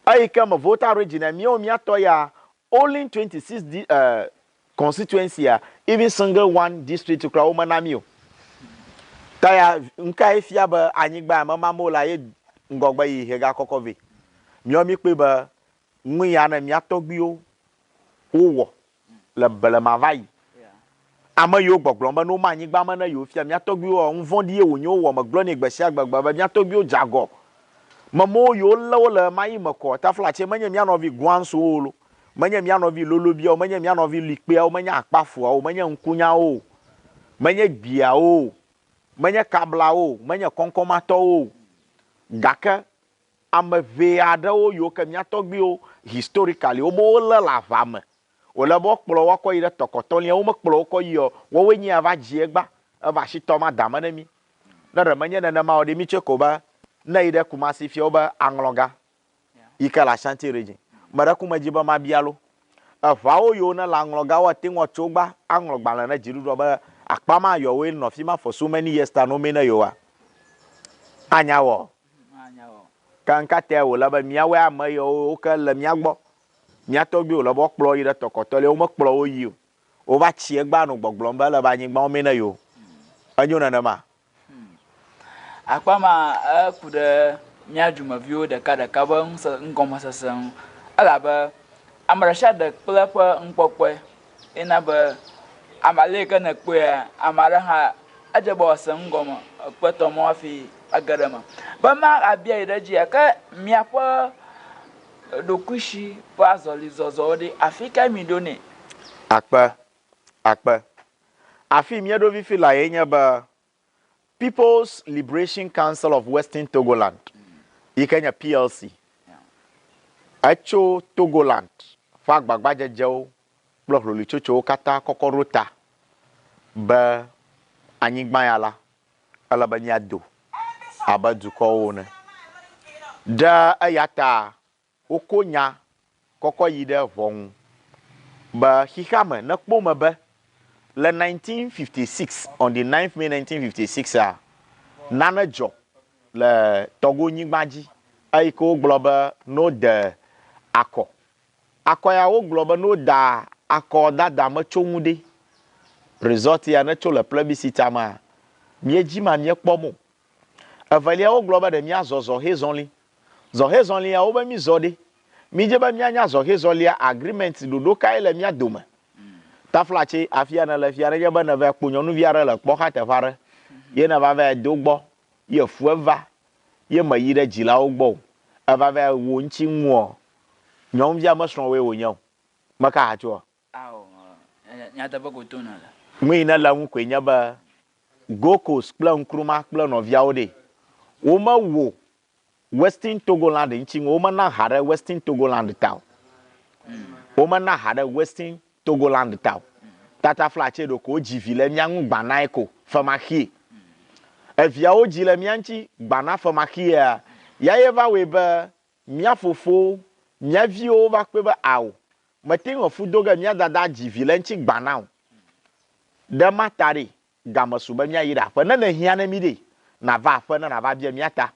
Eyi ke me Volta region a, míawo míatɔ ya only 26 di, uh, constituency a, even single one district kura womena mí o. Ta ya nukae fia be anyigba ya memam o la ye ŋgɔgbe yi hega kɔkɔ vɛ. Míawo míkpɔe be nu ya ne mía tɔgbuiwo wowɔ le blema va yi. Ame yiwo gbɔgblɔm be ne woma anyigba me ne yewo fia mía tɔgbuiwo nu vɔ̃ɖi ye wònye wowɔ. Megblɔnɛ gbe sia gbe gbe be mía tɔgbuiwo dze agɔ. Memewo yiwo lé wo le ɣemaɣi me kɔ taflatse menye mía nɔvi Guansowo lo, menye mía nɔvi Lolobiawo, menye mía nɔvi Likpeawo, menye Akpafuawo, menye Ŋkunyawo o, menye Gbiawo o, menye Kablawo o, menye Kɔŋkɔmatɔwo o. Gake Ame ʋee aɖewo yiwo ke mía tɔgbuiwo historically wobe wolé le aʋa me, wòle be woakplɔ wo akɔ yi ɖe tɔkɔtɔlia, womekplɔ wo kɔ yi o, woawoe nye ya va dzi egba, eva asi tɔ ma dame ne mí. Ne ɖe menye nenema o ɖe, mítsɔe ko be ne yi ɖe Kumasi fia wobe aŋlɔga yi ke le Ashanti region. Meɖe ku medzi be mabia lo. Eʋawo yiwo ne le aŋlɔga woate ŋu atso gba aŋlɔ gbalẽ ne dziɖuɖua be akpa ma yɔwoe nɔ fima for so many years ta no me ne yewoa anya wɔ. Ke nu ka tae wòle be míawoe ame yiwo ke le mía gbɔ, mía tɔgbuiwo wòle be woakplɔ wo yi ɖe tɔkɔtɔlia, womekplɔ wo yi o. Wova tsi egbea nɔ gbɔgblɔm be ele be anyigbawo mee ne yewo. Enyo nenema? Akpa ma eku ɖe mía dumeviwo ɖekaɖeka ƒe ŋusẽ ŋgɔmesese ŋu elabe ame ɖe sia ɖe kple eƒe nukpɔkpɔe. Ye na be ame ale yi ke nèkpɔea, ame aɖe hã edze be wòase nu gɔme ekpe tɔ mɔ hafi age ɖe eme. Be ma abia yi ɖe edzia, ke miaƒe ɖokuisi ƒe azɔlizɔzɔwo ɖe, afi kae miɖo nɛ? Akpe, akpe. Afii míeɖo fifi laa ye nye be People's Liberation Council of Western Togoland yi ke nye PLC etso Togoland ƒe agbagbadzedzewo kple hloluitsotsowo katã kɔkɔ ɖo ta be anyigba ya la, ele be míado abe dukɔwo ene. Ɖe eya ta Woko nya kɔkɔ yi ɖe ʋɔnu be xixeame nekpɔ eme be le 1956, on the 9th May 1956 a, nane dzɔ le Togo nyigba dzi eyi ke wogblɔ be ne wode akɔ. Akɔ ya wogblɔ be ne woda akɔ dada metsonu ɖe, result ya netso le plebiscite mea, míedzi ma míekpɔm o. Evelia wogblɔ be ɖe míazɔ zɔhɛzɔli. Zɔhɛzɔlia wobe mízɔ ɖe. Mídze be míanya zɔhɛzɔlia agreement ɖoɖo kae le mía dome. Taflatse afia nèle fia nenye be nèvae kpo nyɔnuvi aɖe le kpɔ xa teƒe aɖe ye nèva vae do gbɔ ye fu eva ye meyi ɖe dzilawo gbɔ o eva vae wò ŋuti ŋuɔ nyɔnuvia mesrɔ̃wòe wònye o. Meka hatsoa? Ao, nyateƒe ko tom nèle. Nu yi nele eŋu koe nye be Gold Coast kple Nkrumah kple nɔviawo ɖe, womewɔ Western Togoland ŋuti ŋu womena ha ɖe Western Togoland ta o. Womena ha ɖe Western Togoland ta o. Tataflatse ɖeko wodzi vi le mía ŋu gbanae ko femaxie. Eviawo dzi le mía ŋuti gbana femaxiea, ya ye va wɔe be mía fofowo, mía viwo va kpɔe be ao, mete ŋu fu do ge mía dada dzi vi le eŋuti gbana o. Ɖe ma ta ɖe, game su be míayi ɖe aƒe. Ne nèhiã ne mí ɖe, nàva aƒe ne nàva bia mía ta.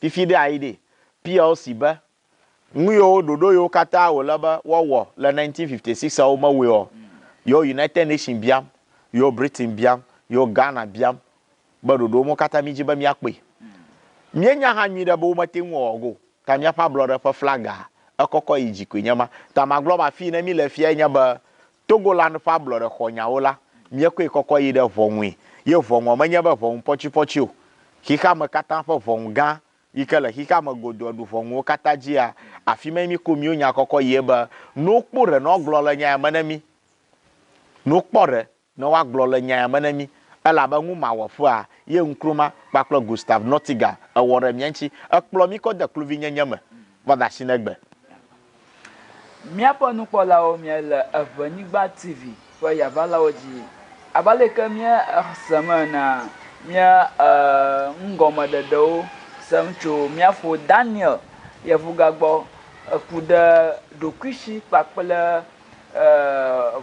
Fifi ɖe ayi ɖe, PLC be, Nu yiwo ɖoɖo yiwo katã wòle be woawɔ le 1956 a womewɔe oa, yewo United Nation biam, yewo Britain biam, yewo Ghana biam be ɖoɖo mawo katã mídzi be míakpɔe. Míenya hã nyuiɖe be womete ŋu wɔwɔ ge o, ta míaƒe ablɔɖe ƒe flaga ekɔkɔ yi dzi koe nye ma. Ta magblɔ be afii ne míle fiae nye be Togoland ƒe ablɔɖe xɔ nyawo la, míekɔe kɔkɔ yi ɖe ʋɔnue. Ye ʋɔnua menye be ʋɔnu pɔtsipɔtsi o. Xexeame katã ƒe ʋɔnu gã yi ke le xexea me godoo eɖu ʋɔnuwo katã dzia, afimae míko míwo nya kɔkɔ yie be, Ne wokpo ɖe ne woagblɔ le nya ya me ne mí. Ne wokpɔ ɖe ne woagblɔ le nya ya me ne mí. Elabe nu mawɔƒea ye Nkrumah kpakple Gustav Nottiger ewɔ ɖe mía ŋuti. Ekplɔ mí kɔ de kluvinyenye me va de asi na egbe. Míaƒe nukpɔlawo miele Eʋenyigba TV ƒe yavalawo dzi. Abe aleke míesem enea, mía nugɔmeɖeɖewo sem tso mía fo Daniel Yevuga gbɔ ku ɖe ɖokuisi kpakple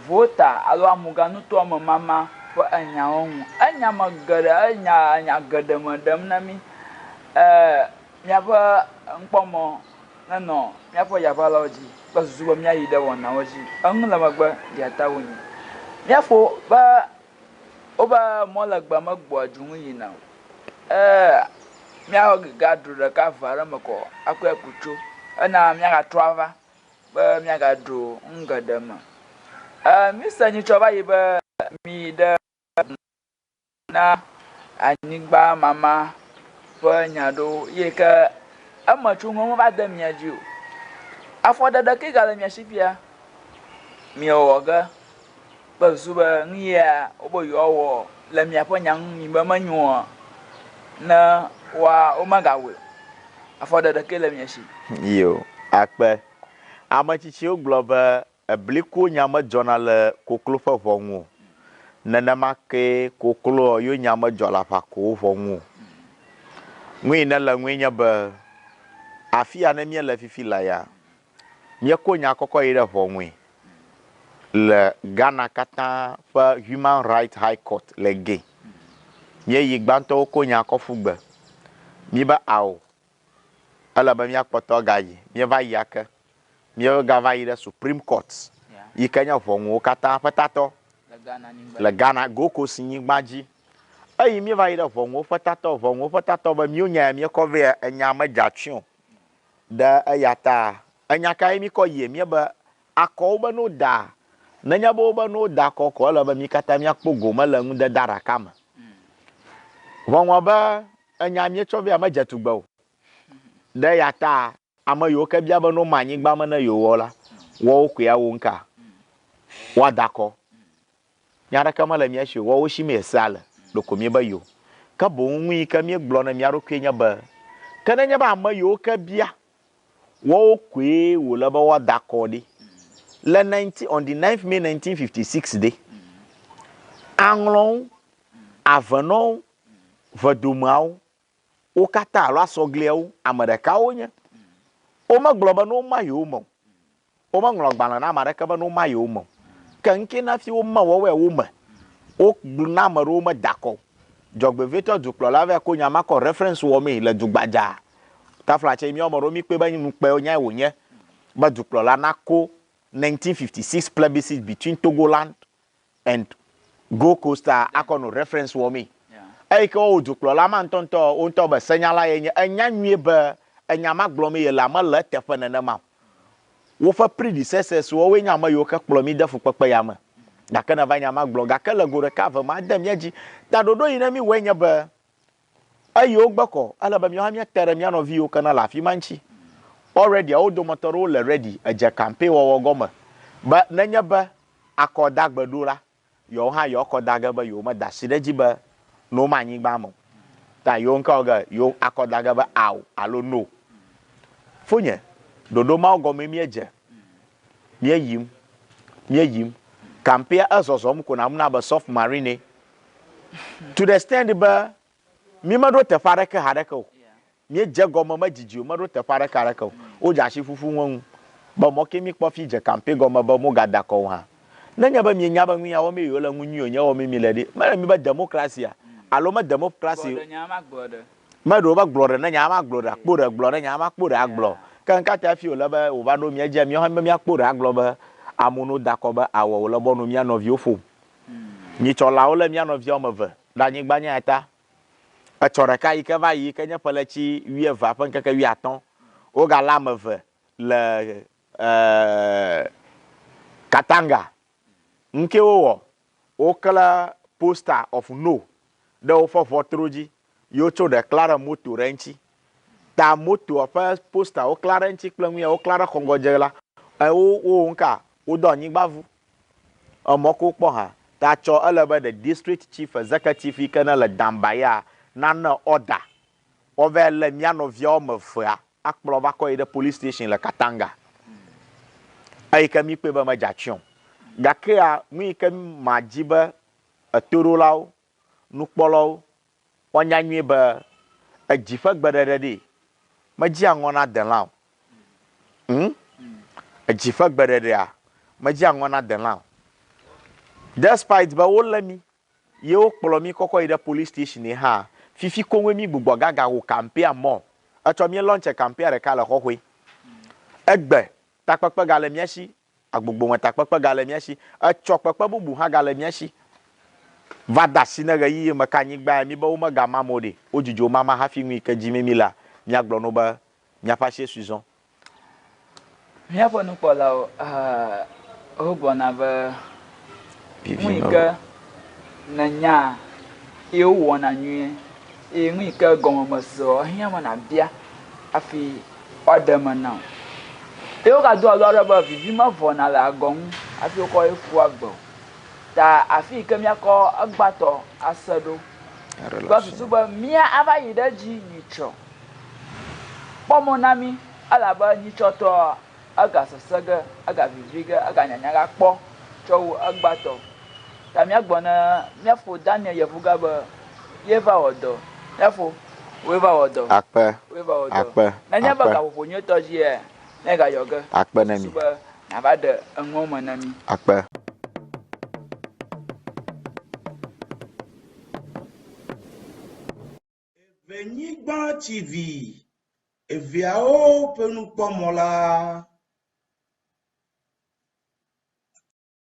Volta alo Amuga nutoa me mama ƒe enyawo ŋu. Enya me geɖe, enya enya geɖe me ɖem na mí. Míaƒe nukpɔmɔ nenɔ míaƒe yaʋalawo dzi kple susu be míayi ɖe wɔnawo dzi. Eŋu le megbe ɖiata wonye. Míaƒo be wobe mɔ legbe megbɔa du ŋu yina o. Ee, míagaɖu ɖeka eve aɖe me kɔ akɔe aku tso. Ena míagatrɔ ava be míagaɖu nu geɖe me. Ee, míse nyitsɔ va yi be miyi ɖe na anyigbamama ƒe nya ɖewo eye ke eme tsonuwo meva de mia dzi o. Afɔɖeɖe ke gale mia si fia, miewɔ ge kple susu be nu ya wobe yewoawɔ le miaƒe nya ŋu mi be menyoa, ne woa womegawɔe o. Afɔɖeɖe ke le mia si. Iyo, akpe. Ame tsitsiwo gblɔ be Ebli ku nya medzɔna le koklo ƒe ʋɔ ŋu o. Nenema kee kokloɔ yo nya medzɔ le aʋakowo ʋɔ ŋu o. Nui nele ŋue nye be, afiya ne míele fifi la ya, míeko nya kɔkɔ yi ɖe ʋɔ ŋue le Ghana katã ƒe Human Right High Court le Gay. Míeyi gbãtɔwo ko nya kɔ ƒu gbe. Míbe ao, ele be míakpɔtɔ agayi. Míeva yi ake. Míegava yi ɖe Supreme Court yi ke nye ʋɔnuwo katã ƒe tatɔ le Ghana Gold Coast nyigba dzi. Eyi míeva yi ɖe ʋɔnuwo ƒe tatɔ, ʋɔnuwo ƒe tatɔ be míwo nya ya míekɔ vɛ enya medza tsi o. Ɖe eya ta enya kae míkɔ yie? Míebe akɔwo be no da. Nenye be wobe no da akɔ ko ele be mí katã míakpɔ gome le nudeda ɖeka me. Ʋɔnua be enya míetsɔ vɛa medze tugbe o. Ɖe eya ta ame yiwo ke bia be ne woma anyigba me ne yewowɔ la, woawo koe awo ŋka woada akɔ. Nya aɖeke mele mía si o, woawo si mee sea le, ɖeko míebe yo. Ke boŋ nu yi ke míegblɔ na mía ɖokui nye be, ke nenye be ame yiwo ke bia, woawo koe wòle be woada akɔ ɖi. Le 19, on the 9th May 1956 ɖe, aŋlɔwo, avenɔwo, ʋedomeawo, wo katã alo asɔgliawo, ame ɖeka wonye. Womegblɔ be ne woma yewo me o. Womeŋlɔ agbalẽ na ame aɖeke be ne woma yewo me o. Ke ŋkee na hafi wome woawoe wo me. Wogblɔ na ame ɖewo womeda akɔ o. Dzɔgbevɔ̃etɔ dukplɔla va ko nya ma kɔ reference wɔmee le dugbadza. Taflatse míawo ame ɖewo míkpɔe be ŋukpe nyae wònye be dukplɔla nako 1956 plebiscite between Togoland and Gold Coast a akɔ no reference wɔmee. Eyi ke woawɔ dukplɔla ma ŋutɔŋutɔ, wo ŋutɔ be senyala ye nye. Enya nyuie be enya ma gblɔm yelea mele eteƒe nenema o. Woƒe predecessors woawoe nye ame yiwo ke kplɔ mí de fukpekpe ya me. Gake neva nya ma gblɔ. Gake le go ɖeka eve ma ede mía dzi. Ta ɖoɖo yi ne mí wɔe nye be eyi wogbe kɔ, ele be míawo hã míate ɖe mía nɔvi yiwo ke ne le afi ma ŋuti. Already wo dometɔ ɖewo le ready edze campaign wɔwɔ gɔme be nenye be akɔdagbe ɖo la, yewo hã yewoakɔ da ge be yewomeda asi ɖe edzi be ne woma anyigba me o. Ta yewo ŋkɔ ge yewo akɔ da ge be ao alo no. Fonye, ɖoɖo mawo gɔmee míedze. Míeyim, míeyim. Kampea ezɔzɔm ko nàmuna abe soft marine. To the extent be mímeɖo teƒe aɖeke haɖeke o. Míedze egɔme medidi o, meɖo teƒe aɖeke aɖeke o. Wodze asi ƒuƒu ŋu eŋu be mɔ ke míkpɔ fi dze kampe gɔme be mogada akɔ o hã. Nenye be mienya be nuya wɔmee yewole nu nyui wònye wɔmee mile ɖe, mele mi be demokrasia alo me demokrasi meɖe wobe gblɔ ɖe ne nya ma gblɔ ɖe akpo ɖe gblɔ ne nya ma kpo ɖe agblɔ. Ke ŋkata hafi wòle be wòva ɖo mía dzia míawo hã be míakpo ɖe agblɔ be amewo no da akɔ be awɔ wòle be woano mía nɔviwo ƒom. Nyitsɔlawo lé mía nɔvia woame eve ɖe anyigba nya ya ta. Etsɔ ɖeka yi ke va yi yi ke nye ƒe ɣleti wuievea ƒe ŋkeke wuiatɔ̃, wogalé ame eve le Katanga. Ŋkee wowɔ, woklã poster of no ɖe woƒe ʋɔtru dzi ye wotso ɖe klã ɖe moto ɖe ŋuti. Ta motoa ƒe poster woklã ɖe eŋuti kple nu ya woklã ɖe xɔŋgɔdze la, wo wowɔ nuka? Wodɔ anyigba vu. Emɔ ke wokpɔ hã. Ta tsɔ ele be the district chief executive yi ke ne le Dambaya nana order woavae lé mía nɔvia woame evea akplɔ va kɔ yi ɖe police station le Katanga. Eyi ke míkpɔe be medze atsyɔ̃ o. Gakea nu yi ke madzi be etoɖolawo, nukpɔlawo woanya nyuie be edzi ƒe gbeɖeɖe ɖi medzia ŋɔ na delã o. Ŋ? Edzi ƒe gbeɖeɖea medzia ŋɔ na delã o. Despite be wolé mí ye wokplɔ mí kɔkɔ yi ɖe police station hã, fifi koŋue mí gbugbɔ gaga ho campaign mɔ. Etsɔ mí launch campaign ɖeka le xɔxɔe. Egbe takpekpe gale mía si Agbogbo takpekpe gale mía si. Etsɔ kpekpe bubu hã gale mía si. Va de asi ne ɣeyiɣi me ke anyigbae mí be womegamam o ɖe, wodzudzɔ mama hafi nu yi ke dim mílea, míagblɔ na wo be míaƒe asie sui zɔ. Míaƒe nukpɔlawo wogblɔna be nu yi ke nènya ye wowɔna nyuie eye nu yi ke gɔme mese o ehiã be nàbia hafi woaɖe eme na wò. Eye wogadoa ɣli aɖe be vivi mevɔna le agɔ ŋu hafi wokɔ ye ƒua gbe o. Ta afi yi ke míakɔ egbãtɔ ase ɖo kple susu be mía ava yi ɖe edzi nyitsɔ. Kpɔ mɔ na mí elabe nyitsɔtɔa ega sese ge, ega vivi ge, ega nyanya ge akpɔ tsɔ wu egbãtɔ. Ta míagblɔ ne míafo Daniel Yevuga be ye va wɔ dɔ. Míafo woe va wɔ dɔ. Akpe, Woe va wɔ dɔ. akpe, Nenye be akpe. gaƒoƒo nyuietɔ dzie míegayɔ ge. Akpe ne mi. Susu be nàva ɖe enuawo me na mí. Akpe. Evenyigba TV, eveawo ƒe nukpɔmɔ la.